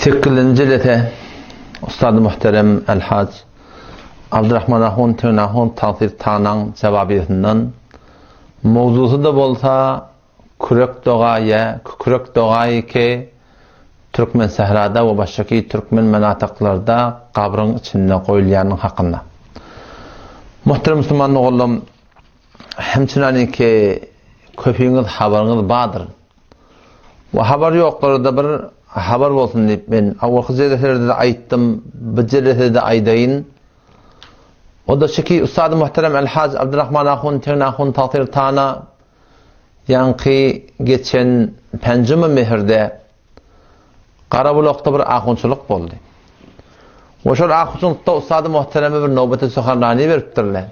Sekizinji jelese Ustady Muhterem El-Haj Abdurrahman Ahun Tegnahun Tagsyr Tanaň jawabiýesinden mowzusy-da bolsa Kürek doga ýa Kükürek dogaýy ki Türkmen sährada we başgaky türkmen menataklarda gabryň içinde goýulýanyň hakynda. Muhterem musulman doganlarym, hemçinany ki köpüňiz habaryňyz bardyr. We habar ýoklara-da bir habar bolsun diýip men awalky jeleselerde-de aýtdym, bu jelesede-de aýdaýyn. O-da şu ki, Ustady Muhterem El-Haj Abdurrahman Ahun Tegin Ahun Tagsyr Tana ýaňky geçen penjüme mehirde Garabulakda bir ahunçylyk boldy. We şol ahunçylykda Ustady Muhtereme bir nowbeti suhanrani beripdirler.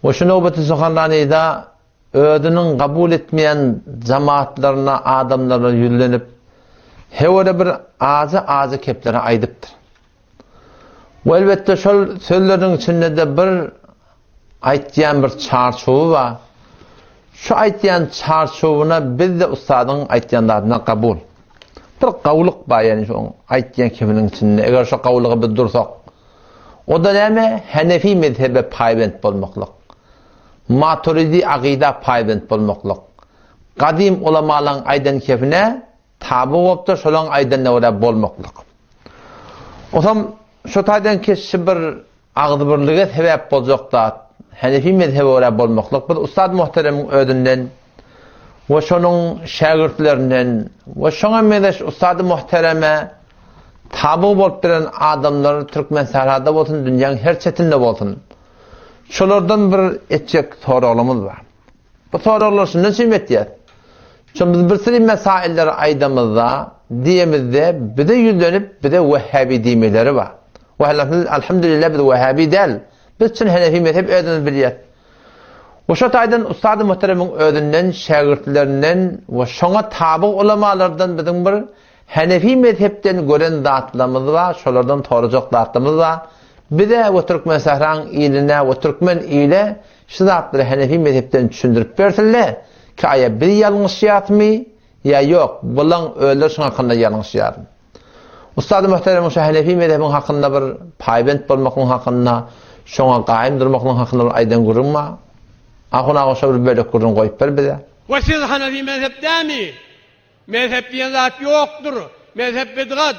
We şu nowbeti suhanranida Özüniň kabul etmeýän jamaatlaryna, adamlaryna ýüzlenip, hewele bir ajy-ajy kepleri aýdypdyr. We elbetde şol sözleriniň içinde-de bir aýtýan bir çarçuwy bar. Şu aýtýan çarçuwyna biz-de ussadyň aýtýan zadyna kabul. Bir gawulyk bar ýagny şoň aýtýan kepiniň içinde. Eger şo gawulyga biz dursak, o-da näme? Henefi mezhebe paýbent bolmaklyk. Maturidi akyda paýbent bolmaklyk. Gadym ulamalaň aýdan kefine taby bolupdyr, şolaň aýdanyna görä bolmaklyk. Osam şo taýdan keşşi bir agzybirlige sebäp boljak zat, Henefi mezhebe görä bolmaklyk. Biz Ustad Muhteremiň özünden we şonuň şägirtlerinden we şoňa meňzeş Ustady Muhtereme taby bolup bilen adamlar Türkmensährada bolsun, dünýäň her çetinde bolsun, Şolardan bir etjek soraglarymyz bar. Bu soraglary şundan üçin etýäs. Şo biz bir sürü mesailleri aýdamyzda, diýemizde bize ýüzlenip bize wehhabi diýmeleri bar. We alhamdulillah biz wehhabi däl. Biz çyn henefi mezhep özümiz bilýäs. We şo taýdan Ustady Muhteremiň özünden, şägirtlerinden we şoňa taby ulamalardan biziň bir Henefi mezhepden gören zatlarymyz bar, şolardan sorajak zatlarymyz bar. Bize we Türkmensähraň iline we türkmen ile şu zatlary Henefi mezhepden düşündirip bersinle, ki aýa biz ýalňyşýasmy ýa ýok, bulaň özleri şuň hakynda ýalňyşýarmy? Ustady Muhteremiň şu Henefi mezhebiň hakynda bir paýbent bolmaklygyň hakynda, şoňa gaýym durmaklygyň hakynda bir aýdan gürrüň bar. Ahun aga şo bir bölek gürrüň goýup ber bize. We siz Hanefi mezhep dämi? Mezhep diýen zat ýokdur. Mezhep bidgat.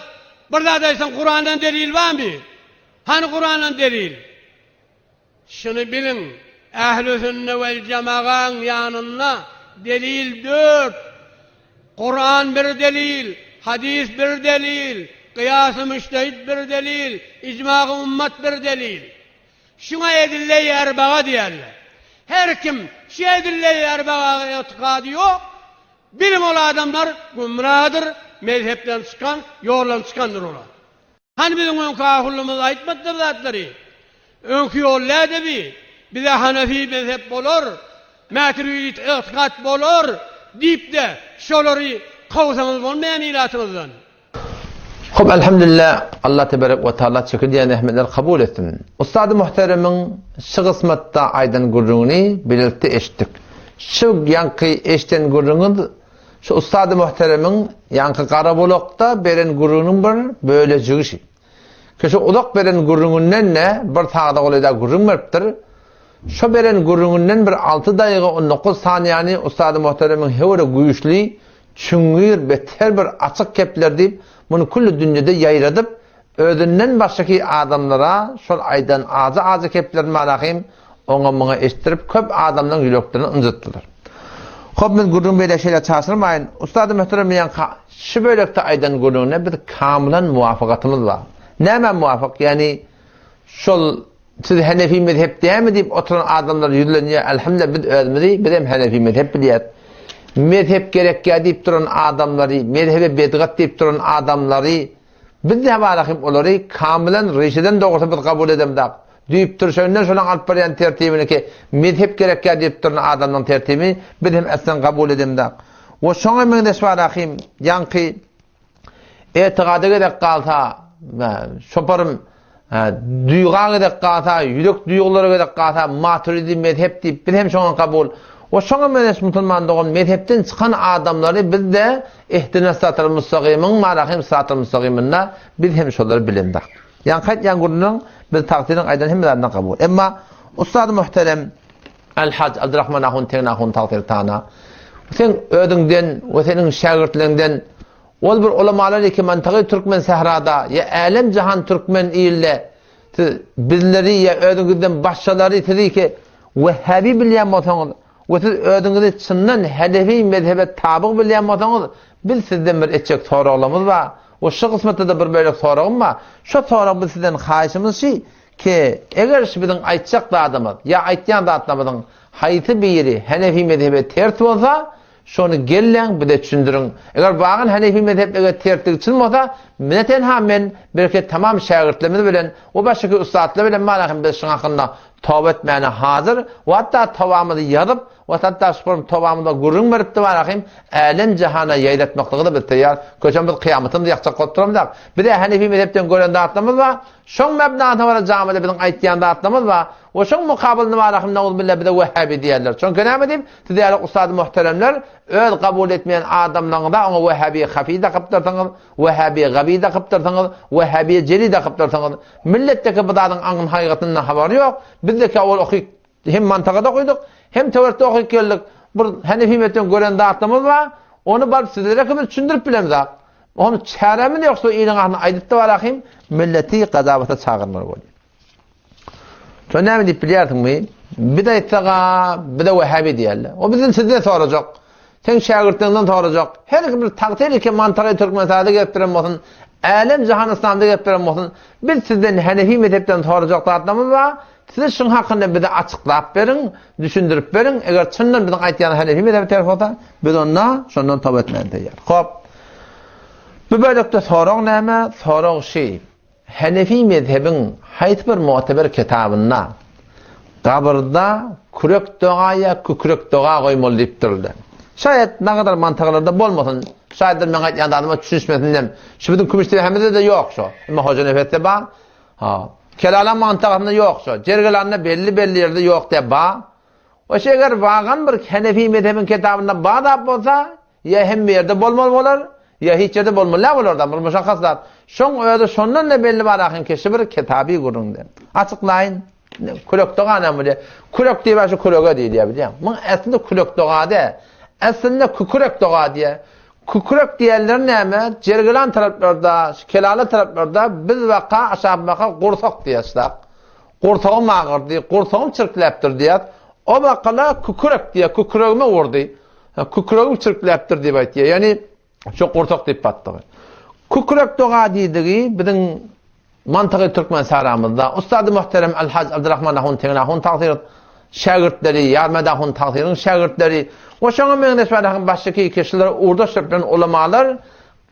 Bir zat aýtsaň Kurandan delil barmy? Hany Kurandan delil? Şuny biliň, Ähli sünne wel jemagaň ýanynda delil dört. Kuran bir delil, hadys bir delil, gyýasy müştehit bir delil, ijmagy ummat bir delil. Şuňa edille-i erbaga diýerler. Her kim şu edille-i erbaga ygtykady ýok, Biliň ol adamlar gümradyr, mezhepden çykan, ýoldan çykandyr olar. Hany biziň öňki ahullymyz aýtmadylar zatlary? Öňki ýol näde bi? Bize hanefi mezhep bolar, mätüridit ygtykat bolar diýip-de şolary kowsaňyz bolmaýamy ilatyňyzdan? Hop Elhamdülillah Allah teberek we taala çekilýän zähmetleri kabul etsin. Ustady muhteremiň şu gysmatda aýdan gürrüňini bilelikde eşitdik. Şu ýaňky eşden gürrüňiz şu ustady muhteremiň ýaňky Garabulakda beren gürrüňiniň bir bölejigi şi. Ki şu uzak beren gürrüňinden-de bir sagada golaýda gürrüň beripdir. Şo beren gürrüňinden bir alty daýyga 19 saniýany ustady muhteremiň höwre güýçli Çüňňür beter bir açyk kepler diýip, muny külli dünýede ýaýradyp, özünden başgaky adamlara şol aýdan ajy-ajy keplerini malahym oňa-muňa eşitdirip, köp adamlaryň ýüreklerini ynjytdylar. Hop, men gürrüňi beýle şeýle çaşyrmaýyn. Ustady möhterem ýaňky şu bölekde aýdan gürrüňine biz kamylan muwafakatymyz bar. Nämä muwafyk? Ýagny şol Siz Henefi mezhep dälmi diýip oturan adamlar ýüzlenýär, Elhamdülillah biz özümizi bizem Henefi mezhep bilýäs. Mezhep gerekýär diýip duran adamlary, mezhebe bedgat diýip duran adamlary biz näbarahym olary kamylan rişeden dogrusy biz kabul edemzok. Düýp türşeginden şolaň alyp barýan tertibini ki mezhep gerekýär diýip duran adamlaryň tertibini biz hem aslan kabul edemzok. We şoňa meňzeş barahym ýaňky Etigada gezek galsa, şoparym duýga gezek galsa, ýürek duýgulara gezek galsa, maturidi mezhep diýip, biz hem şoňa kabul. We şoňa meňzeş musulman dogan mezhepden çykan adamlary biz-de Ihdina syratal mustagymyň Marahim syratal mustagymynda biz hem şolary bilemzok. Ýaňky aýtýan gürrüňiň biz tagsyryň aýdan hemme zadyna kabul. Emma ussady muhterem El-Haj Abdurrahman ahun Tegin ahun tagsyr tana seň özüňden we seniň şägirtleriňden ol bir ulamalar eki mantygy türkmen sährada ýa älem jahan türkmen ilde siz bizleri ýa özüňizden başgalary sizi ki wehhabi bilýän bolsaňyz we siz özüňizi çyndan hanefi mezhebe tabyg bilýän bolsaňyz biz sizden bir etjek soraglarymyz bar we şu kysmatda-da bir bölek soragym bar. Şo sorag biz sizden haýyşymyz şi ki, eger şu biziň aýtjak zadymyz ýa aýtýan zatlarymyzyň haýsy biri hanefi mezhebe ters bolsa, şony gelläň bize düşündiriň. Eger bagan hanefi mezhep eger tersligi çyn bolsa, ne tenha men, belki tamam şägirtlerimiz bilen we başga ussatlar bilen mana hem biz şuň hakynda toba etmäne hazyr we hatda tobamyzy ýazyp we hatda şu bir tobamyzda gürrüň berip de hem älem jahana ýaýratmaklyga da biz taýýar. Köçen biz kyýamatymyzy ýakjak bolup duramzak. Bize hanefi mezhepden gören zatlarymyz bar. Şoň mebnasyna görä jamyda biziň aýtýan zatlarymyz bar. We şoň mukabylynda bar ahim nauzubilla bize wehhabi diýerler. Çünki näme diýip, siz ýaly ussady muhteremler öz kabul etmeýän adamlaryňyza oňa wehhabi hafi dakypdyrsyňyz, wehhabi gabi dakypdyrsyňyz, wehhabi jeli dakypdyrsyňyz. Milletdeki bu zadyň aňyn haýgatyndan habary ýok. Bizdeki owal okyk hem mantagada okydyk, hem töwerekde okyp geldik. Bir Hanefi mezhebinden gören zatlarymyz bar. Ony baryp sizlere biz düşündirip bilemzok. Ony çäremiz ýok, şu iliň ahyny aýdyp-da barahym, milleti gazabata çagyrmaly bolýar. Şo näme diýip bilýärsiňmi? Biz aýtsak-a, bize wehhabi diýerler. O bizden sizden sorajak. Seň şägirtleriňden sorajak. Her bir tagta ilki mantagy Türkmenistanda gelip duran bolsun, älem jahan yslamda gelip duran bolsun, biz sizden Hanefi mezhepden sorajak zatlarymyz bar. Siz şuň hakynda bize açyklap beriň, düşündirip beriň. Eger çyndan biziň aýtýan Hanefi mezhebi ters bolsa, biz onda şondan toba etmäne taýýar. Hop. Bu bölekde sorag näme? Sorag şi. Hanefi mezhebiň haýsy bir mu'teber kitabynda gabyrda kürek doga ýa kükrek doga goýmaly diýipdirler. Şaýat nagadar mantyklarda bolmasyn, şaýatlar meň aýtýan zadyma düşünişmesinem. Şu biziň Kümüşdepemizde-de ýok şo. Emma Hojanepesde bar. Ha. Kelala mantakasynda ýok şo. Jergelanda belli-belli ýerde ýok diýip bar. O şeger wagan bir Hanefi mezhebiň kitabynda bar zat bolsa, ýa hemme ýerde bolmaly bolar, ýa hiç ýerde bolmaly däl bolar da, bir muşakkas zat. Şoň özi şondan-da belli bar ahyn ki, şu bir kitaby gürrüňde. Açyklaýyn, kürek doga näme bolýar? Kürek diýip şu kürege diýilýär bilýäň. Muň äslinde kürek doga däl. Äslinde kükürek doga diýýär. Kükürek diýenleri näme? Jergilan taraplarda, Kelala taraplarda biz waka aşak baka gursak diýýär. Gursagym agyrdy, gursagym çirkläpdir diýýär. O bakala kükürek diýýär, küküregime urdy. Küküregim çirkläpdir diýip aýtýar. Ýagny şo gursak diýip batdygy. Kükürek doga diýdigi biziň mantygy türkmen saramyzda ussady muhterem Al-Haj Abdurrahman ahun Tegin ahun tagsyr şägirtleri, Ýarmät ahun tagsyryň şägirtleri we şoňa meňzeş barahyn başyky kişiler ugurdaş bilen ulamalar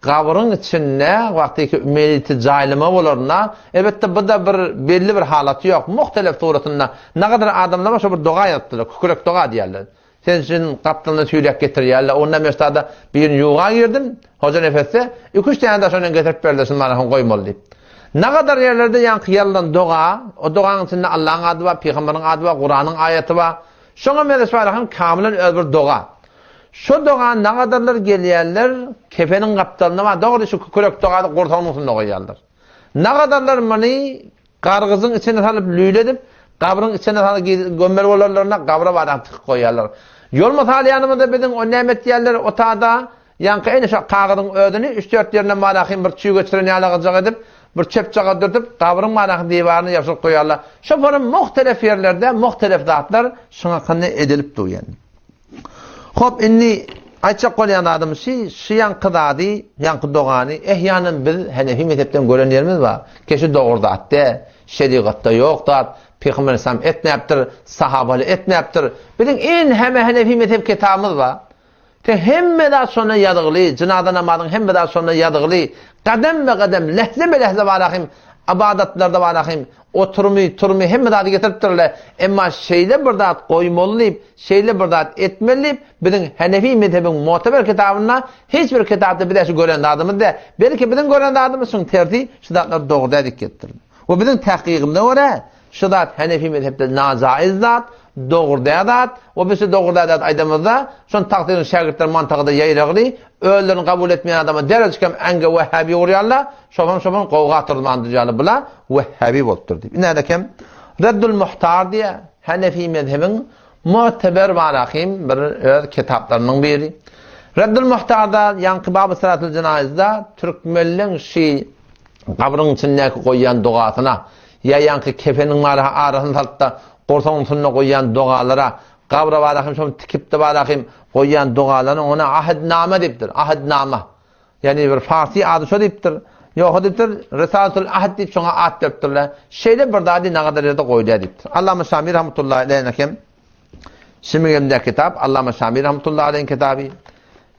Gabryň içinde wagtyky meýiti jaýlama bolarynda, elbetde bu-da bir belli bir halaty ýok, muhtelef suratynda nagadar adamlar bar şo bir doga ýazypdyrlar, kükrek doga diýýärler. Sen üçin gapdalyndan tüýlek getirýärler. Onda men ştada birini ýuwga girdim, Hoja Nefesde, iki-üç täne daş ondan getirip berdiler, şuny mana goýmaly diýip. Nagadar ýerlerde ýaňky ýazylan doga, o dogaň içinde Allaň ady bar, pygamberiň ady bar, Kuranyň aýaty bar. Şoňa meňzeş bar hem kamylan öz bir doga. Şo doga nagadarlar gelýärler, kefeniň gapdalynda bar, dogry şu kükürek dogany gursagynyň üstünde goýýarlar. Nagadarlar muny gargyjyň içine salyp lüýle edip, gabryň içine salyp gömmeli bolarlaryna gabra baryp tykyp goýýarlar. Ýolmasa alýanymyzda biziň o näme etýärler otada, ýaňky ene şo kagyzyň özüni üç-dört ýerinden marahym bir çüý geçiren ýalygyjak edip, bir çöpjagaz dürtüp, gabryň marahym diwaryna ýapyşdyryp goýýarlar. Şo forum muhtelef ýerlerde muhtelef zatlar şuň hakynda edilip durýan. Hop, indi aýtjak bolýan zadym şi, şu ýaňky zady, ýaňky dogany ehýanan biz Hanefi mezhepden gören ýerimiz bar. Keşi dogry zat däl, şerigatda ýok zat, Pygamber aleyhissalam etmäpdir, sahabaly etmäpdir. Biziň iň heme Hanefi mezhep kitabymyz bar. Te hemme zat şonda ýazygly, jynaza namazyň hemme zat şonda ýazygly. Gadam be gadam, lehze be lehze barahym, ybadatlarda barahym, oturymy, turumy hemme zady getiripdirler. Emma şeýle bir zat goýmaly diýip, şeýle bir zat etmeli diýip, biziň Hanefi mezhebiň mu'teber kitabynda hiç bir kitapda biz şu gören zadymyz däl. Belki biziň gören zadymyz şuň tersi, şu zatlar dogry däl diýip gelipdir. We biziň tahkygymyza görä, şu zat Hanefi mezhepde najaiz zat. dogry däl zat we biz şu dogry däl zat aýdamyzda şony tagsyryň şägirtleri mantagyda ýaýragly özlerini kabul etmeýän adama derejkem äňge wehhabi urýarlar, şolam şolam gowga turman durýarlar bula wehhabi bolupdyr diýip. Ine Reddul Muhtar diýýär, Hanefi mezhebiň mu'teber barahim bir öz kitaplarynyň biri. Reddul Muhtarda ýaňky Babu Salatul Jenaizda türkmenleň şi gabryň içindäki goýýan dogasyna ýa ýaňky kefeniň maraha arasyny salypda gursagyň üstünde goýýan dogalara gabra barahim şony tikipde barahim goýýan dogalaryny ona ahidnama diýipdir. Ahidnama. Ýagny bir farsy ady şo diýipdir. Ýogsa diýipdir, Risalatul Ahd diýip şoňa at beripdirler. Şeýle bir zady nagadar ýerde goýulýar diýipdir. Allama Şami rahmetullahi aleyh hem Şimigemde kitap Allama Şami rahmetullahi aleyh kitaby,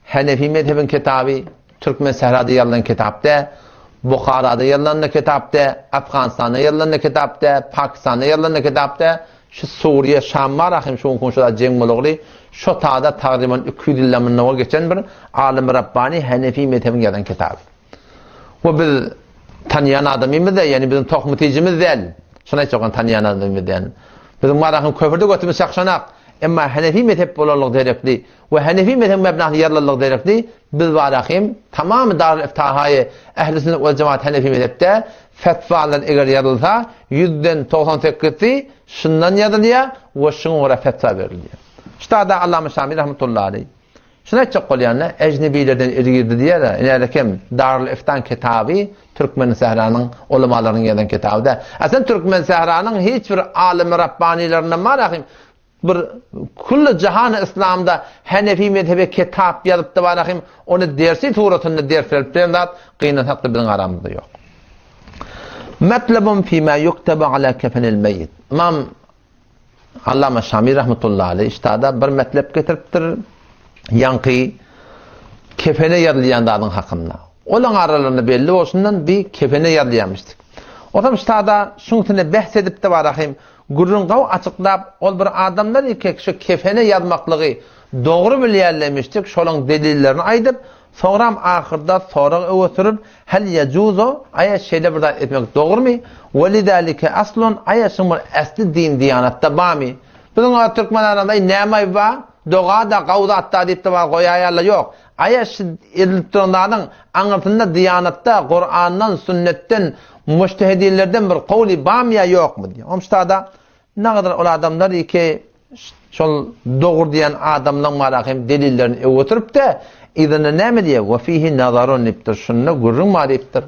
Hanefi mezhebiň kitaby, Türkmen sährada ýazylan kitap dä, Buharada ýazylan kitap dä, Afganistanda ýazylan kitap dä, Pakistanda ýazylan kitap dä, Şu Suriýe, Şam bar ahym şu günki şo jeň bolagly, şo tada tagryban 200 ýyldan mundan owal geçen bir alymy Rabbani Hanefi mezhebiň ýazan kitaby. We biz tanýan adamymyz däl, ýagny biziň tohum tijimiz däl. Şony aýtjak bolýan tanýan adamymyz däl. Biziň bar ahym köpürde götümiz çakşanak. Emma Hanefi mezhep bolanlygy derekli we Hanefi mezhebiň mebnasy ýazylanlygy derekli biz bar ahym tamamy Darül Iftahaýy Ehli Sünnet we Jemaat Hanefi mezhepde Fetwalar eger ýazylsa, ýüzden 90 sekizsi şundan ýazylýar we şuňa görä fetwa berilýär. Ştada Allama Şami rahmetullahi aleý. Şuny aýtjak bolýan-da, ejnebilerden il girdi diýer-ä, inälekem Darul Iftan kitaby Türkmenisähranyň ulamalarynyň ýazan kitaby däl. Aslynda Türkmenisähranyň hiç bir alymy rabbanilaryndan bar ahym Bir külli jahany yslamda Hanefi mezhebe kitap ýazypdy bar ahym, ony dersi suratynda ders berip bilen zat gynansakda biziň aramyzda ýok. Matlabun fima yuktabu ala kefenil meýit. Imam Allama Şami rahmetullahi aleyh iştada bir metlep getiripdir. Ýaňky kefene ýazylýan zadyň hakynda. Olaň aralarynda belli bolşundan bir kefene ýazylýarmyşdyk. Otam ştada şuň üstünde behs edipdi bar ahym. Gürrüň gawy açyklap, ol bir adamlar ikek şu kefene ýazmaklygy dogry bilýärlemişdik, şolaň delillerini aýdyp, soňram ahyrda sorag öňe sürüp, Hel ýejuzu, aýa şeýle bir zat etmek dogrumy? We lidalike aslun, aýa şuň bir äsli din-diýanatda barmy? Biziň o türkmen aramyzda aý näme aýby bar? Doga-da, gawy zat-da diýip-de bar goýaýarlar, ýok. Aýa şu edilip duran zadyň aňyrsynda diýanatda, Kurandan, sünnetden, mujtehidinlerden bir kowly barmy ýa ýokmy diýýär. Omştada nagadar ol adamlar iki şol dogry diýen adamlaň baraka hem delillerini öwütirip-de, yzynda näme diýýär? Wa fihi nazarun diýipdir. Şunda gürrüň bar diýipdir.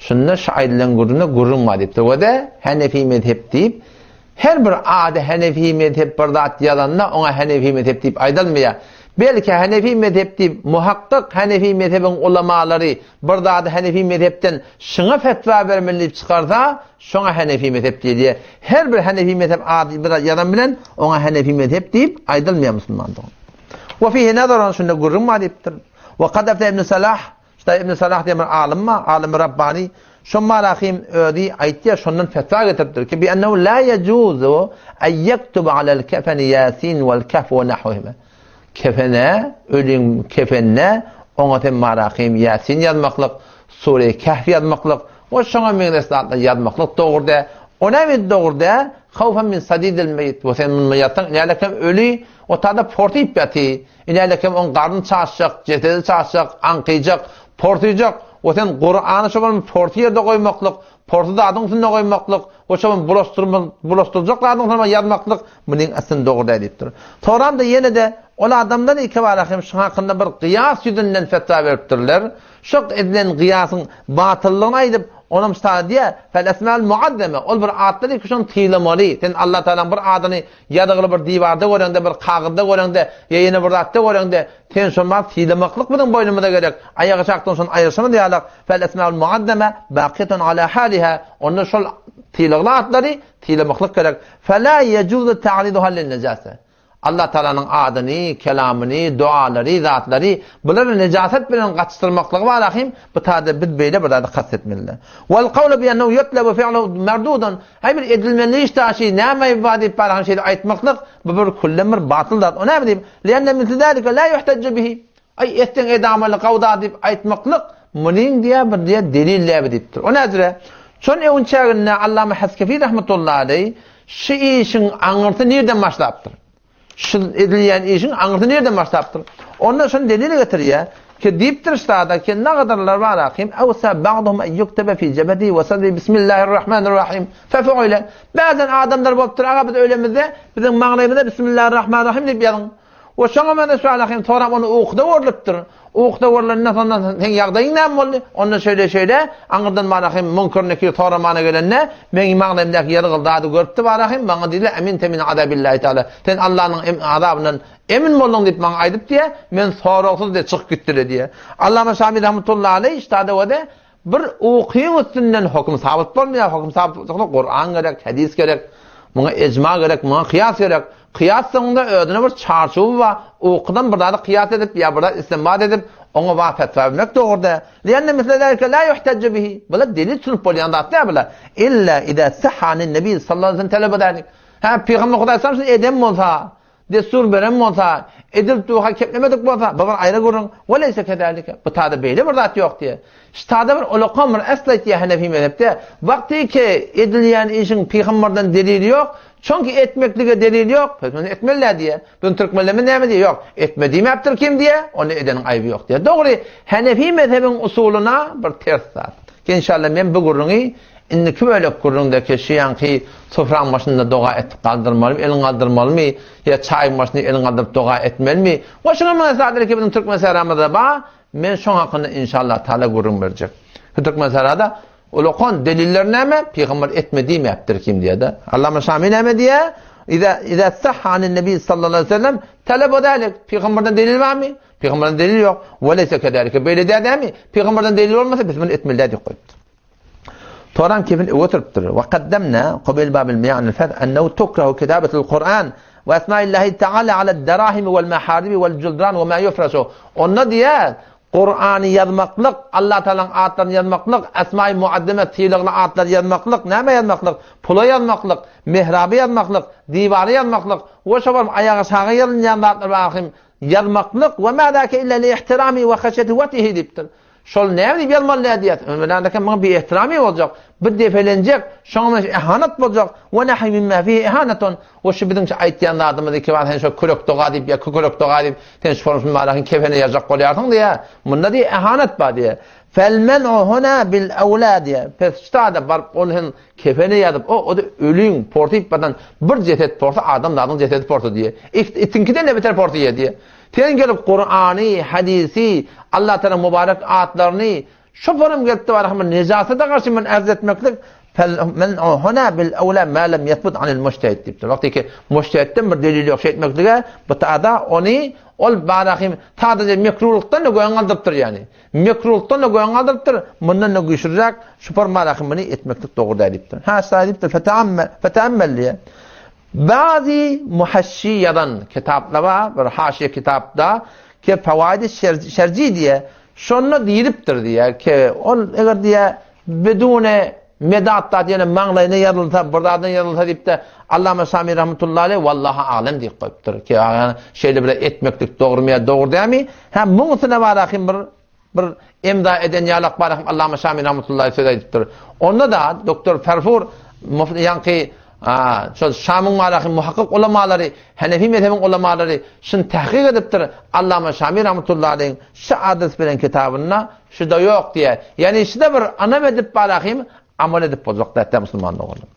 Şunda şu aýdylan gürrüňde gürrüň bar diýipdir. We-de Hanefi mezhep diýip, Her bir ady Hanefi mezhep bir zat ýazanda oňa Hanefi mezhep diýip aýdylmaýar. Belki Hanefi mezhep diýip muhakkyk Hanefi mezhebiň ulamalary bir zady Hanefi mezhepden şuňa fetwa bermeli diýip çykarsa, şoňa Hanefi mezhep diýilýär. Her bir Hanefi mezhep ady bir zat ýazan bilen oňa Hanefi mezhep diýip aýdylmaýar musulman dogan. Wa fihi nazarun şunda gürrüň bar diýipdir. Wa kad afta ibn Salah Şda Ibn Salah diýen bir alym bar, alymy Rabbani. Şo Malahym özi aýtýar, şondan fetwa getiripdir ki, bi ennehu la yejuzu en yektuba alel kefeni Yasin vel Kehf we nahwihima. Kefene, ölüň kefenine oňa sen Malahym Yasin ýazmaklyk, Sure Kehf ýazmaklyk we şoňa meňzeş zatlar ýazmaklyk dogry däl. O näme dogry däl? Hawfan min sadidil meýit. We sen muny ýazsaň, nälekem öli o tada portyp ýaty. Inälekem oň garny çaşjak, jesedi çaşjak, aňkyjak, porsyjak we sen Kurany şo bir porsy ýerde goýmaklyk, porsy zadyň üstünde goýmaklyk we şo bir bulaşdyrjak zadyň üstünde ýazmaklyk munyň aslynda dogry däl diýipdir. Soramda ýene-de ol adamlar ikibara hem şu hakynda bir gyýas ýüzünden fetwa beripdirler. Şo edilen gyýasyň batyllygyny aýdyp, onam şa diýýär, Fel esmaul muazzeme, ol bir atlar ki şony sylamaly. Sen Allah Tagalaň bir adyny Ýazgyly bir diwarda göreňde, bir kagyzda göreňde, ýa ýene bir zatda göreňde, sen şony baryp sylamaklyk biziň boýnumyza gerek. Aýagaşakdan şony aýyrşymyz ýalak, Fel esmaul muazzeme bakyýetun ala haliha, onda şol sylagly atlary sylamaklyk gerek. Fela yejuzu ta'riduha linnejase. Allah Tagalanyň adyny, kelamyny, dualary, zatlary bulary nejasat bilen gatyşdyrmaklygy bar ahim, bu taýda biz beýle bir zady kast etmelidir. Wal kawlu bi ennehu yutlabu fi'luhu merdudun. Haý bir edilmeli iş daşy, näme aýyp bar diýip barhan şeýle aýtmaklyk, bu bir küllen bir batyl zat. O näme diýip? Lianne misli zalika la yuhtaccu bihi. Aý etseň edamaly gawy zat diýip aýtmaklyk, munyň diýä bir diýä delil däbi diýipdir. O nädire? Şon öňçäginde Allama Haskefi rahmetullahi aleý. Şu işiň aňyrsy nirden başlapdyr? Şu edilýän işiň aňyrsy nirden başlapdyr? Onda şuny delil getirýär, ki diýipdir ştada ki nagadarlar bar akim awsa ba'duhum en yuktebe fi jebedi we sadri bismillahirrahmanirrahim fe fuile. Bäzen adamlar bolupdyr, aga biz ölemizde biziň maňlaýymyza bismillahirrahmanirrahim diýip ýazyň. We şoňa meňzeş bar akim sorap ony ukuda görlüpdir. Ukuda görlenden soňra seň ýagdaýyň näme boldy? Onda şeýle-şeýle, aňyrdan bar ahim Munkar Nekir soramana gelende, meň maňlaýymdaky ýazgyly zady görüpdi bar ahim, maňa diýdi, Eminte min azabillahi taala. Sen Allanyň azabyndan emin bolduň diýip maňa aýdyp diýýär, men soragsyz diýip çykyp gitdi diýýär. Allama Şami rahmetullahi aleý ştada wede Bir ukyň üstünden höküm sabyt bolmaýar. Höküm sabyt bolsa Kuran gerek, hadis gerek. Muňa ejma gerek, muňa kyýas gerek. Kyýas soňunda özüne bir çarçuwy bar. Ukudan bir zady kyýas edip ýa bir zat istinbat edip, oňa wa fetwa bermek dogry däl. Lianne misle zalike la yuhtaccu bihi. Bular delil tutup bolýan zat däl bular. Illa iza sahha anin nebi sallallahu aleyhi ve sellem talaba zalik. Ha pygamber Hudaý sallallahu aleyhi ve sellem eden bolsa, Dessur beren bolsa, edilip duha keplemedik bolsa, bu bir aýry gürrüň. We leýse kezalike. Bu tada beýle bir zat ýok diýýär. Ştada bir ulakan bir esl aýtýar Hanefi mezhepde. Wagty ki edilýän işiň pygamberden delili ýok, çünki etmeklige delil ýok, biz muny etmeli däl diýýär. Biziň türkmenlerimiz näme diýýär? Ýok, etme diýmäpdir kim diýýär, onda edeniň aýby ýok diýýär. Dogry, Hanefi mezhebiň usulyna bir ters zat. Enşalla men bu gürrüňi Indiki bölek gürrüňdäki şu ýaňky sofraň başynda doga etip galdyrmalymy, elin galdyrmalymy ýa çaýyň başynda elin galdyryp doga etmelimi? We şuňa meňzeş zatlar ki biziň türkmen sähramyzda bar, men şoň hakynda inşallah taala gürrüň berjek. Şu türkmen sährada ulakan deliller näme? Pygamber etme diýmäpdir kim diýýär-de. Allama Şami näme diýýär? Iza iza sahha anin nebi sallallahu aleyhi ve sellem talaba zalik. Pygamberden delil barmy? Pygamberden delil ýok. We leýse kezalike. Beýle däl dämi? Pygamberden delil bolmasa biz muny etmeli däl diýip goýupdyr. Toran kefin öe oturypdyr. Wa kaddamna qabl babil mi'an al-fath annahu tukrahu kitabatul Kur'an we asma'illahi ta'ala ala ad-darahim wal maharib wal juldran we ma yufrasu. Onda diýär, Kur'any ýazmaklyk, Allah Taalanyň atlaryny ýazmaklyk, asma'i muazzama sylagly atlary ýazmaklyk, näme ýazmaklyk? Pula ýazmaklyk, mihraby ýazmaklyk, diwara ýazmaklyk we şo bir aýaga şaga ýazylýan zatlar bar ahim ýazmaklyk we ma zaka illa li ihtirami we haşyeti watihi diýipdir. Şol näme diýip ýazmaly däl diýýär. Ömürlerdäki muňa bi ehtiramy boljak, bir depelenjek, şoňa meňzeş ehanat boljak. We nahwi mimma fihi ehanatun. We şu biziň şu aýtýan zadymyz iki bar sen şo kürek doga diýip ýa kükrek doga diýip sen şu formusyny barakyň kefene ýazjak bolýarsyň diýýär. Munda diýýär ehanat bar diýýär. Fel men'u huna bil awla diýýär. Pes ştada baryp ony sen kefene ýazyp o o-da ölüň porsyp batan bir jeset porsa adam zadyň jesedi porsy diýýär. Itiňkiden-de beter porsy ýer diýýär. Sen gelip Kurany, hadisi, Allah Taala mübarek atlaryny şu forum gelip de bir nejasata garşy men arz etmeklik fel men huna bil awla ma lam yethbut anil mujtahid diýipdir. Wagty ki mujtahidden bir delil ýok şeýtmeklige bu tada ony ol barahim sadaja mekruhlykdan da göň galdyrypdyr ýani. Mekruhlykdan da göň galdyrypdyr, mundan da güýçlüräk şu form barahim muny etmeklik dogry däl diýipdir. Ha şaý diýipdir fetaammel fetaammel diýe. Bazy muhaşşi ýazan kitapda bar, bir haşiýe kitapda ke Fawaidi Şerji diýe, şonda diýlipdir diýe ke ol eger diýe bidune medat zat ýene maňlaýyna ýazylsa, bir zadyna ýazylsa diýipde Allama Şami rahmetullahi aleyh wallaha alem diýip goýupdyr. Ke ýagny şeýle bir etmeklik dogrumy ýa dogry dälmi? Hä muň üstüne barahym bir Bir emza eden ýalak bar hem Allama Şami rahmetullahi söz aýdypdyr. Onda-da doktor Ferfur ýaňky şol Şamyň marahy muhakkyk ulamalary, Hanefi mezhebiň ulamalary şuny tahkyk edipdir. Allama Şami rahmetullahi aleyhiň şu adres bilen kitabynda şu-da ýok diýýär. Ýagny şu-da bir ynam edip barahym amal edip boljak däl musulman doganlar.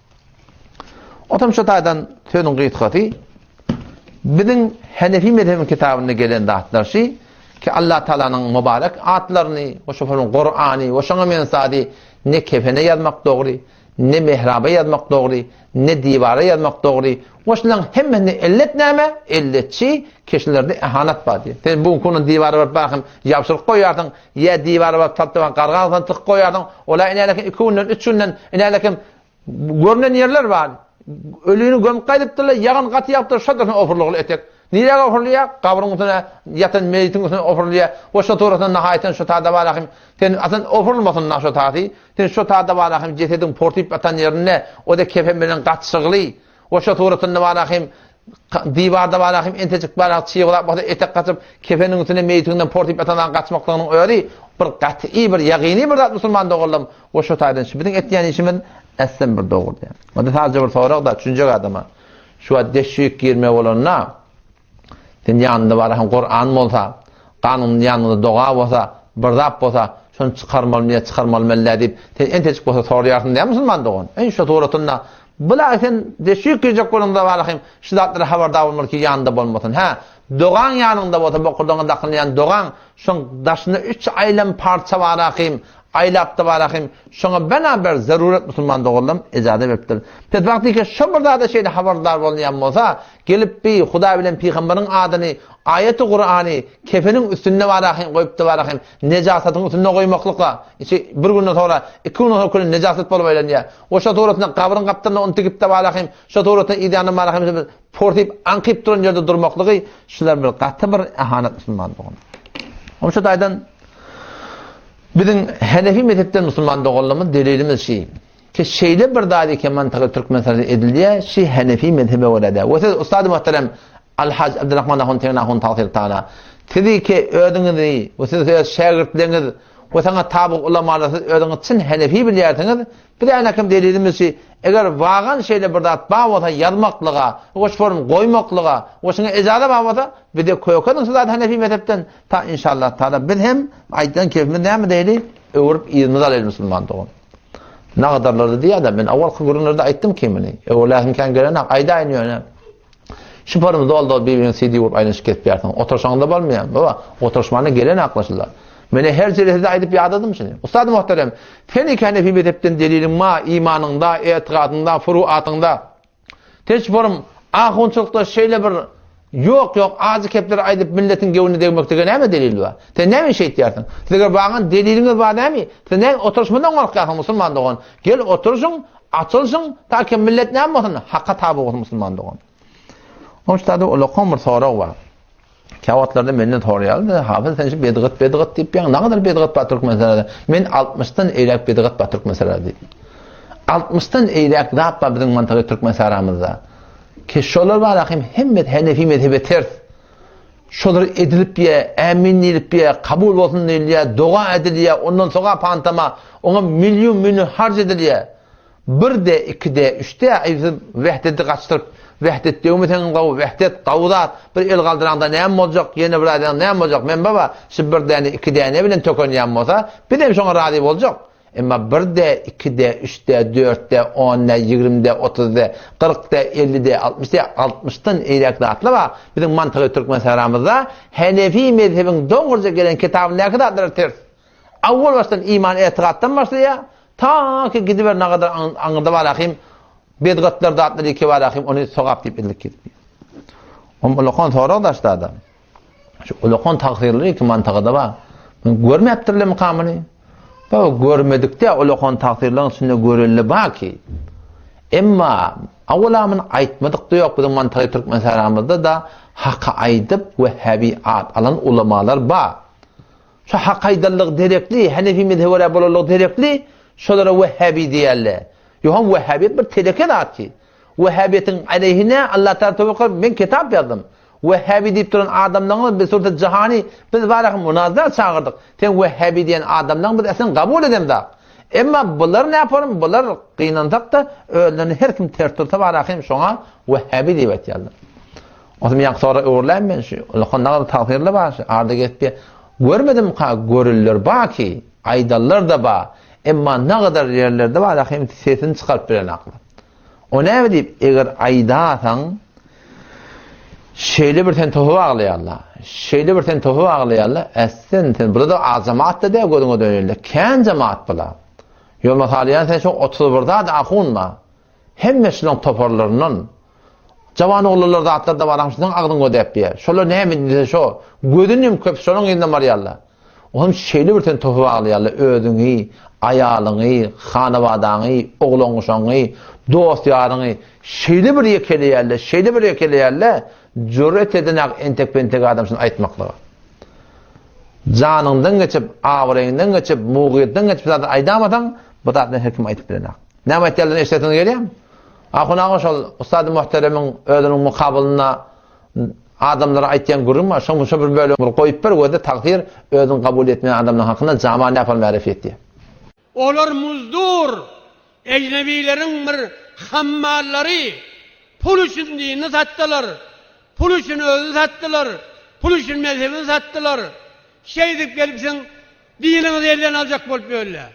Otam şu taýdan sözüň gysgasy biziň Hanefi mezhebiň kitabynda gelen zatlar şu ki Allah Taalanyň mübarek atlaryny we şo Kurany we şoňa mensady ne kefene ýazmak dogry, ne mehraba ýazmak dogry, ne diwara ýazmak dogry. We şularyň hemmesinde ellet näme? Elletçi keşlerde ehanat bar diýip. Sen bu gün diwara baryp bakym ýapşyryp goýarsyň, ýa diwara baryp tapdyp garga alsaň tykyp goýarsyň. Ola inälekin 2 günden, 3 günden inälekin Görnen ýerler bar. Ölini gömüp gaýdypdyrlar, ýagyn gaty ýagypdyr, şo dursun ofurlygly etek. Nirä ofurylýar? Gabryň üstüne, ýatan meýitiň üstüne ofurylýar. We şo turatynda nahaýatdan şo tada bar ahym, sen aslynda ofurylmasyn na şo tasy. Sen şo tada bar ahym jesediň portyp ýatan ýerinde, o-da kefen bilen gatyşygly. We şo suratynda bar ahym, diwarda bar ahym entejik bar ah çyglap bolsa etek gaçyp, kefeniň üstüne meýitiňden portyp ýatan zadyň gaçmaklygynyň özi bir gaty bir ýagyny bir zat musulman doganlarym. We şo taýdan şu biziň etýän işimiz. Äslem bir dogry däl. Onda sadece bir sorag da düşünjek adama. Şu wagt deşik girme bolanda sen ýanynda bar hem Kur'an bolsa, ganyň ýanynda doga bolsa, bir zat bolsa, şony çykarmalymy ýa çykarmalymy däl diýip, sen entejik bolsa soraýarsyň däl musulman dogan. Eý şu suratynda bula sen deşik girjek bolanda bar hem şu zatlara habardar bolmaly ki ýanynda bolmasyn. Hä, dogaň ýanyňda bolsa bokurdagyňa dakylýan dogaň şoň daşynda üç aýlam parça bar ahym, Aýlapda bar ahym, şoňa bena bir zaruret musulman doganlarym ejaza beripdir. Pes wagtyka şo bir zada şeýle habardar bolunýan bolsa, gelip bi Hudaý bilen pygamberiň adyny, aýaty Kurany kefeniň üstünde bar ahym goýupda bar ahym, nejasatyň üstünde goýmaklykla, içi bir günden soňra, iki günden soňra küle nejasat bolup aýlanýar. We şo suratynda gabryň gapdalynda ony tikipde bar ahym, şo suratynda yzýandan bar ahym porsyp aňkyp duran ýerde durmaklygy şular bir gaty bir ahanat musulman dogan. Onuň şu taýdan Biziň Henefi mezhepden musulman doganlarymyz delilimiz şi, ki şeýle bir zat eken mantygy Türkmenistanda edilýär, şi Henefi mezhebe görä däl. We siz ustady muhterem Al-Haj Abdurrahman Ahun Tegin Ahun tagsyr taala, sizi ki özüňizi we siz öz şägirtleriňiz we saňa tabyg ulamalar siz özüňiz çyn Henefi bilýärsiňiz, biz änekem delilimiz şi, eger wagan şeýle bir zat bar bolsa ýazmaklyga, we şu form goýmaklyga, we şuňa ejaza bar bolsa, bize kökeniň şu zat Henefi mezhepden Ta inşallah taala biz hem aýtýan kefimiz näme diýeli? Öwürip yzymyza alaýly musulman dogan. Nagadarlarda diýýär-de, men awalky gürrüňlerde aýtdym ki muny. Öwürläsim kän gelenok, aýdaýyn ýöne. Şu forum zol-zol bir-birini CD urup aýlanyşyp kesip ýarsyň. Oturşaňda bolmaýar. Baba, oturşmana gelenok şular. Men her jelesede aýdyp ýadadym şuny. Ustad muhterem, sen iki Hanefi mezhepden deliliň ma imanyňda, etigadyňda, furuatyňda. Teç forum ahunçylykda şeýle bir ýok ýok ajy kepleri aýdyp milletiň göwnüne degmeklige näme delil bar? Sen näme iş etýärsiň? Siz eger bagan deliliňiz bar näme? Siz näme oturyşmadan gorkýarsyň musulman dogan? Gel oturyşyň, açylyşyň, ta ki millet näme bolsun? Haka taby bolsun musulman dogan. Onuň üçin ulakan bir sorag bar. Käwagtlarda menden soraýarlar, Hafyz sen şu bedgat bedgat diýip ýaň, nägadar bedgat bar Türkmenistanda? Men 60-dan eýräk bedgat bar Türkmenistanda diýip. 60-dan eýräk zat bar biziň mantygy Türkmenistanymyzda. Ki şolar bar ahim hemme Hanefi mezhebe ters. Şolar edilip ýa, ämin diýilip ýa, kabul bolsun diýilýär, doga edilýär, ondan soga pantama, oňa million million harç edilýär. Bir-de, iki-de, üç-de, aý siz Wehdedi gaçdyryp, Wehdet döwmeseňem gowy, Wehdet gowy zat, bir el galdyraňda näme boljak, ýene bir aýdaňda näme boljak, men baba, şu bir däne, iki däne bilen tökenýän bolsa, bizem şoňa razy boljak. Emma bir-de, iki-de, üç-de, dört-de, on-de, ýigrim-de, otuz-de, kyrk-de, elli-de, altmyş-de, altmyşdan eýräk zatlar bar, biziň mantygy türkmen sähramyzda Henefi mezhebiň dogruja gelen kitabyndaky zatlara ters. Awwal başdan iman etigatdan başlaýar, ta ki gidiber nagadar aňyrda bar ahim bedgatlar zatlar ýeke bar ahim ony sogap diýip edilip gidip. Om ulakan sorag daşda Şu ulakan tagsyrlary ki mantagada bar. Men görmäpdirler mukamyny. Baba görmedikde ulakan tagsyrlaryň içinde görelde bar ki. Emma awwala muny aýtmadyk da ýok biziň mantagy türkmen saramyzda da haky aýdyp we häbi at alan ulamalar bar. Şu hak aýdanlygy derekli, Henefi mezhebe görä bolanlygy derekli, şolara wehhabi diýýärler. Ýogsam wehhabiýet bir teleke zat ki. Wehhabiýetiň aleýhine Allah Taala töwbe kylyp men kitap ýazdym. Wehhabi diýip duran adamlaryňyz biz surta jahany biz baraka munazara çagyrdyk. Sen wehhabi diýen adamlaryň biz äslen kabul edemzak. Emma bular näporym bular gynansak-da özlerini her kim ters dursa baraka hem şoňa wehhabi diýip aýtýarlar. Onsoň ýaňky soraga öwrüläýin men şu ulakan nagada tagsyrly bar şu arda gezip ýa görmedim ka görüller ba ki aýdanlar da ba emma nagadar ýerlerde bar hem sesini çykaryp bilenaklar. O näme diýip eger aýdasaň şeýle bir sen topa baglaýarlar. Şeýle bir sen topa baglaýarlar. Ässen sen bular da az jemaat da däl gözüňe dönende. Kän jemaat bular. Ýolma salýan sen şu 31 zat ahun ba. Hemme şulaň toparlaryndan jawan oglanlar zatlar da bar, şunuň agzyň gödäp diýýär. Şolar näme diýse şo, gözüni hem köp şonuň yzyndan barýarlar. Oňam şeýle bir sen topa baglaýarlar özüňi, aýalyňy, hanabadaňy, oglan-uşagyňy, dost-ýaryňy şeýle bir ýekeleýärler, şeýle bir ýekeleýärler, jüret edenak entek-pentek adam şuny aýtmaklyga. Janyňdan geçip, abraýyňdan geçip, mugyýetden geçip zat aýdamasaň, bu zatlary her kim aýdyp bilenak. Näme aýtýarlar eşidesiňiz gelýärmi? Ahun aga şol ussady muhteremiň özüniň mukabylynda adamlara aýtýan gürrüň bar. Şoň şo bir bölegi bir goýup ber gözde tagsyr özüň kabul etmeýän adamlaryň hakynda jama näpal märef ýetýär. Olar muzdur. Ejnebileriň bir hammallary pul üçin dinini satdylar, pul üçin özüni satdylar, pul üçin mezhebini satdylar. Şeýdip gelipsiň diniňizi elden aljak bolup ýörler.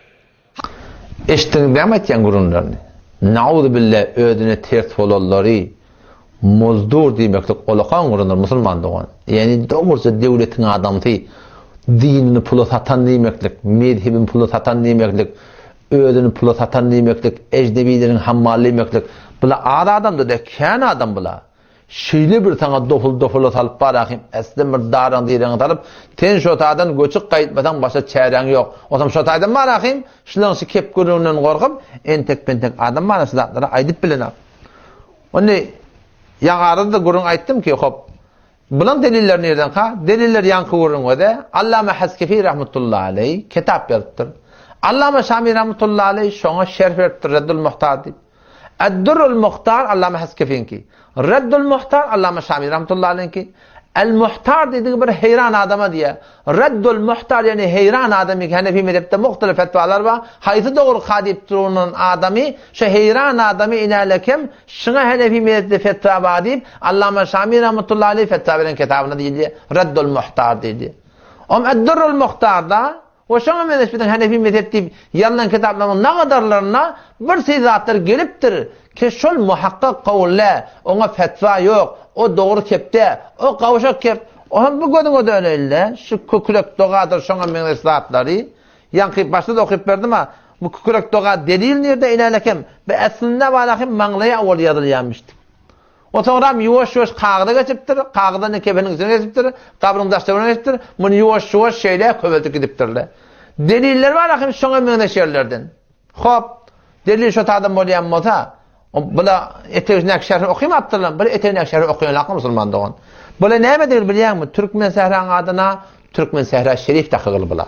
Eşitdiňiz dämi aýtýan gürrüňlerini? Nauzubilla özüne ters bolanlary muzdur diýmeklik olakan gürrüňdir musulman dogan. Ýagny dogruça döwletiň adamsy dinini pula satan diýmeklik, mezhebini pula satan diýmeklik, özüni pula satan diýmeklik, ejnebileriň hammaly diýmeklik. Bula az adam-da däl, kän adam bula. Şeýle bir saňa dopul-dopula salyp bar ahym, äslem bir daraň-direňe salyp, sen şo taýdan göçüp gaýtmasaň başga çäräň ýok. Onsoň şo taýdan bar ahym, şulaň şu kep gürrüňinden gorkup, entek-pentek adam bar şu zatlary aýdyp bilenok. Indi ýaňy arada-da gürrüň aýtdym ki, hop, bulaň delilleri nirden-ka? Deliller ýaňky gürrüň özi, Allama Haskefi rahmetullahi aleý kitap ýazypdyr. Allama Şami rahmetullahi aleý şoňa şerh beripdir Reddul Muhtar diýip. Ed-Durrul Muhtar Allama Haskefiňki. Reddul Muhtar Allama Şami rahmetullahi aleýhiňki. El-Muhtar diýdigi bir heýran adama diýýär. Reddul Muhtar ýagny heýran adam diýip Hanefi mezhepde muhtelif fetwalar bar. Haýsy dogry ka diýip duran adamy, şo heýran adamy inälekem şuňa Hanefi mezhepde fetwa bar diýip Allama Şami rahmetullahi aleýh fetwa beren kitabynda diýilýär. Reddul Muhtar diýilýär. Om Ed-Durrul Muhtarda We şoňa meňzeş biziň Hanefi mezhep diýip ýazylan kitaplaryň nagadarlarynda bir syz zatlar gelipdir ki şol muhakkak kowul däl, oňa fetwa ýok, o dogry kep däl, o gawşak kep, o hem bu gözüňe döneýin-le, şu kükrek dogadyr şoňa meňzeş zatlary, ýaňky başda-da okyp berdim-a, bu kükrek doga delil nirde inälekem, bu eslinde walahi maňlaýa owal ýazylýanmyşdy. O soňram ýuwaş-ýuwaş kagyza geçipdir, kagyzdan-da kefeniň üstüne geçipdir, gabryň daş-töweregine geçipdir, muny ýuwaş-ýuwaş şeýle köpeldip gidipdirler. Deliller bar ahym şoňa meňzeş ýerlerden. Hop, delil şo taýdan bolýan bolsa, bula etegindäki şerhi okymapdyrlar, bir etegindäki şerhi okaýanlakmy musulman dogan. Bula näme diýil bilýäňmi? Türkmen sähraň adyna Türkmen sähra şerif dakygyl bula.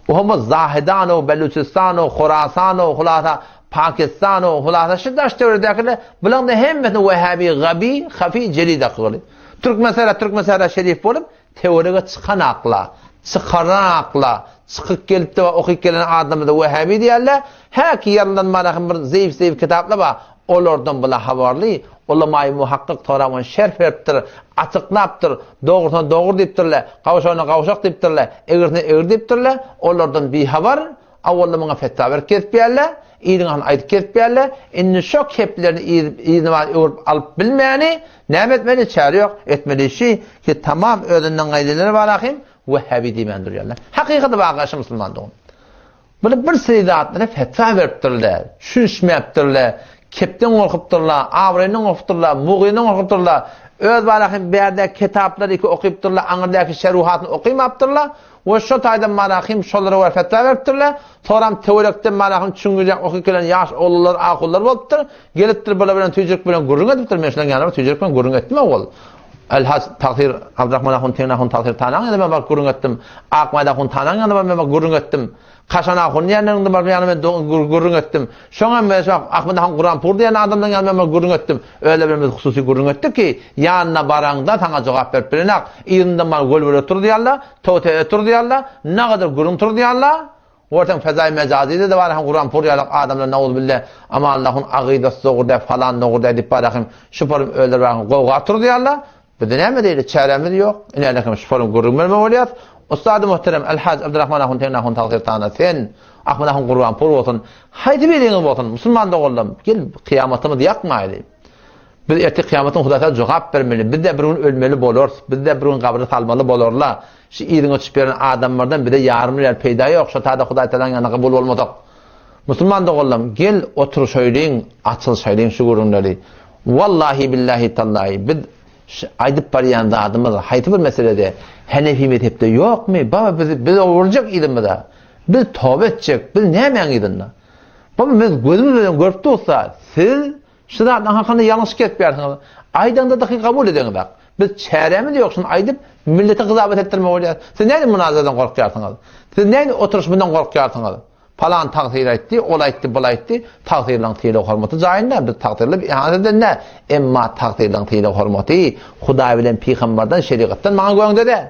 Oňa Zahidano, Beluçistano, Horasano, hulasa Pakistano, hulasa şu daş töwerekdäkiler bulaň da hemmesini Wehhabi, Gabi, Hafi, Jeli dakygyly. Türkmen sähra, Türkmen sähra şerif bolup töwerege çykan akla, çykaran akla, çykyp gelip de okyp gelen adamyza Wehhabi diýerler. Häki ýazylan marahym bir zeýif-zeýif kitaplar bar. Olardan bula habarly, ulamaýy muhakkyk sorap ony şerh beripdir, açyklapdyr, dogrusyna dogry diýipdirler, gawşagyna gawşak diýipdirler, egrisine egri diýipdirler, olardan bihabar, awalda muňa fetwa berip gezipýärler, iliň ahyny aýdyp gezipýärler, indi şo keplerini yzyna baryp öwrüp alyp bilmäni, näme etmeli, çäre ýok, etmeli şi, ki tamam özünden gaýdylar bar ahym, wehhabi diýmän durýarlar. Hakykaty waka şy musulman dogan. Bular bir seri zatlara fetwa beripdirler, düşünişmäpdirler, kepden gorkupdyrlar, abraýyndan gorkupdyrlar, mugyýyndan gorkupdyrlar, öz barahym bärdäki kitaplary iki okypdyrlar, aňyrdaky şeruhatyny okymapdyrlar we şo taýdan barahym şolara görä fetwa beripdirler. Soram töwerekden barahym çüňňüräk okyp gelen ýaş oglanlar, ahunlar bolupdyr, gelipdir bular bilen tüýjürik bilen gürrüň edipdir, men şolaryň ýanyna baryp tüýjürik bilen gürrüň etdim owal. Elhaj tagsyr Abdyrahman ahun Tegin ahun tagsyr Tanaň ýanyna men baryp gürrüň etdim. Akmaýda ahun Tanaň ýanyna baryp men baryp gürrüň etdim. Kaşan ahun ýanyna baryp ýanyna men gürrüň etdim. Şoňa men şu Ahmet ahun Guranpur diýen adamdan ýanyna men gürrüň etdim. Öyle bilen biz hususy gürrüň etdik ki, ýanyna baraňda saňa jogap berip bilenak. Yzyndan bana gölgöle tur diýýärler, tote tur diýýärler, nagadyr gürrüň tur diýýärler. Görseň fezaýy mejazyda-da bar hem Kuran pur ýalak adamlar nauzubille Amanallahun agydasy dogry däl falan dogry däl diýip barahym şu forum öler barahym gowga turuzýarlar. Bizde näme diýeli çäremiz ýok. Inälekem şu forum gürrüň berme bolýas. Ussady muhterem El Haj Abdurrahman ahun Tegin ahun tagsyr tana sen Ahmet ahun Gurbanpur bolsun haýsy biriňiz bolsun musulman doganlarym gel kyýamatymyzy ýakmaýly. Biz ertir kyýamatyň Hudaýa jogap bermeli. Biz-de bir gün ölmeli bolarys. Bizi-de bir gün gabra salmaly bolarlar. Şu yzyňa düşüp ýören adamlardan bize ýarym real peýda ýok. Şo taýda Hudaý Tagalaň ýanynda kabul bolmasak. Musulman doganlarym, gel oturyşaýlyň, açylyşaýlyň şu gürrüňleri. Wallahi billahi tallahi biz şu aýdyp barýan zadymyz haýsy bir meselede Henefi mezhepde ýokmy? Baba biz biz öwrüljek yzymyza. Biz toba etjek. Biz nämäň yzynda? Baba biz gözümiz bilen görüp dursa, siz Şu zatlaryň hakynda ýalňyş kesýärsiňiz. Aýdaňda dahy kabul edeňizak. Biz çärämiz ýok şuny aýdyp milleti gyzabat etdirmek bolýar. Siz nädip munazaradan gorkýarsyňyz? Siz nädip oturyşmadan gorkýarsyňyz? Palan tagsyr aýtdy, ol aýtdy, bul aýtdy. Tagsyrlaryň sylag hormaty jaýynda, biz tagsyrlap ihanet eden däl. Emma tagsyrlaryň sylag hormaty Hudaý bilen pygambardan, şerigatdan maňa göňde däl.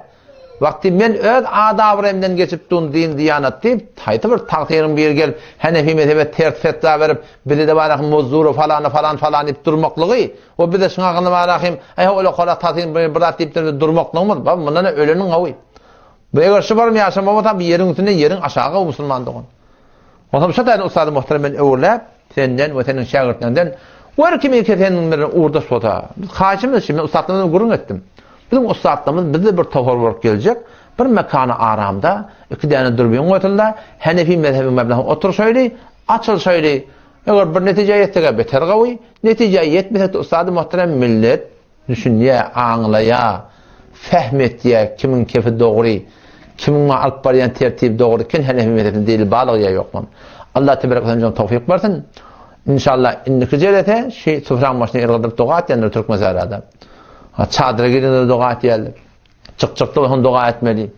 Wagty men öz adabremden geçip dun din diýanat diýip, haýsy bir tagsyryň biri gelip Henefi mezhebe ters fetwa berip, bize-de barahym muzzury falany falan falan diýip durmaklygy we bize şuň hakynda barahym äý ol okara tagsyryň biri bir zat diýip durmaklygymyz, baba mundan öleniň gawy. Bu eger şu barym ýaşama bolsa bu ýeriň üstünde ýeriň aşagy gawy musulman dogan. Onsoň şu taýdan ussady muhterem men öwürläp, senden we seniň şägirtleriňden wer kimi ki seniň bilen ugurdaş bolsa, biz haýyşymyz şu, men ussatlarymyz bilen gürrüň etdim. Biziň ussatlarymyz bizde bir topar bolup geljek, bir mekany aramda, iki däne dürbin goýsulda, Henefi mezhebiň meblagyny oturşaýly, açylşaýly. Eger bir netijä ýetsek-ä beter gawy, netijä ýetmesek-de ussady muhterem millet Düşünýär, aňlaýar, fähm etýär, kimiň kefi dogry, kimiň maňa alyp barýan tertibi dogry eken, Henefi mezhebinde delil barlygy ýa ýokmy. Allah teberek we teala towfyk bersin. Inşallah indiki jelese şu sufraň başyna el galdyryp doga etýändir türkmen sährada. Ha çadyra girende doga etýärler. Çykjakda bolsa doga etmeli.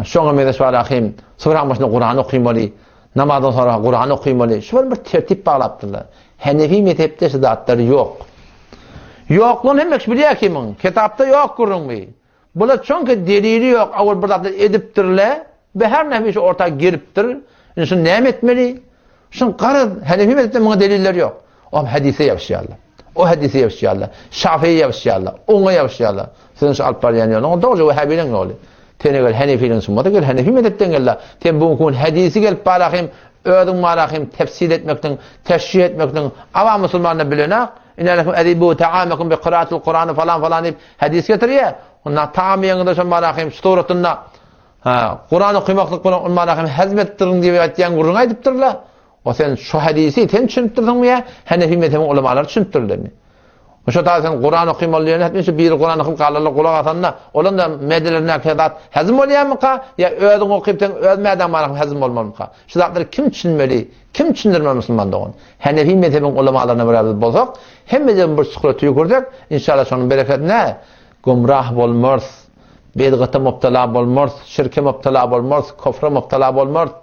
Şoňa meňzeş bar ahim, sufraň başynda Kuran okymaly. Namazdan soňra Kuran okymaly. Şu bir tertip baglapdyrlar. Henefi mezhepde şu zatlar ýok. Ýoklugyny hemme kişi bilýär kimiň. Kitapda ýok gürrüň bi. Bular çünki delili ýok, awal bir zatlar edipdirler. Be her näme şu orta gelipdir. Indi şuny näme etmeli? Şuň garaz Henefi mezhepde muňa deliller ýok. O hadise ýapyşýarlar. O hadise ýapyşýarlar. Şafii ýapyşýarlar. Oňa ýapyşýarlar. Siziň şu alyp barýan ýoluňyz dogry Wahhabiliň ýoly. Sen eger Henefiliň bolsa gel Henefi mezhepden gel. Sen bu gün hadisi gelip barahym özüň barahym tefsir etmekden, teşrih etmekden awam musulmanlar bilenak. Inelekum ezibu ta'amakum bi qiraatil Kur'an falan falan diýip hadis getirýär. Onda taam ýeňňe şon barahym suratynda ha Kur'an okamaklyk bilen on barahym hazm etdiriň diýip aýtýan gürrüň aýdypdyrlar. O sen şu hadisi sen düşünipdirsiňmi ýa Henefi mezhebiň ulamalary düşünipdirlermi? Şo taý sen Kuran okymaly diýen etmiş biri Kuran okyp galarlar gulak asanda, olam da medelerindäki zat hazm bolýarmyka ýa özüň okyp sen öz mädäň baraka hazm bolmalymyka? Şu zatlary kim düşünmeli? Kim düşündirmeli musulman dogan? Henefi mezhebiň ulamalaryna görä biz bolsak, hemmeden bir çukura tüýkürsek, inşallah şonuň bereketine gümrah bolmarys, bidgata mubtala bolmarys, şirke mubtala bolmarys, kufra mubtala bolmarys.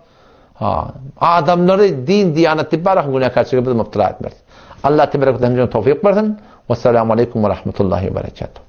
Ha, adamlary din, diýanat diýip barak günäkärçilige biz mubtala etmeris. Allah teberek we teala towfyk bersin. Wessalamu aleýkum we rahmetullahi we berekatuh.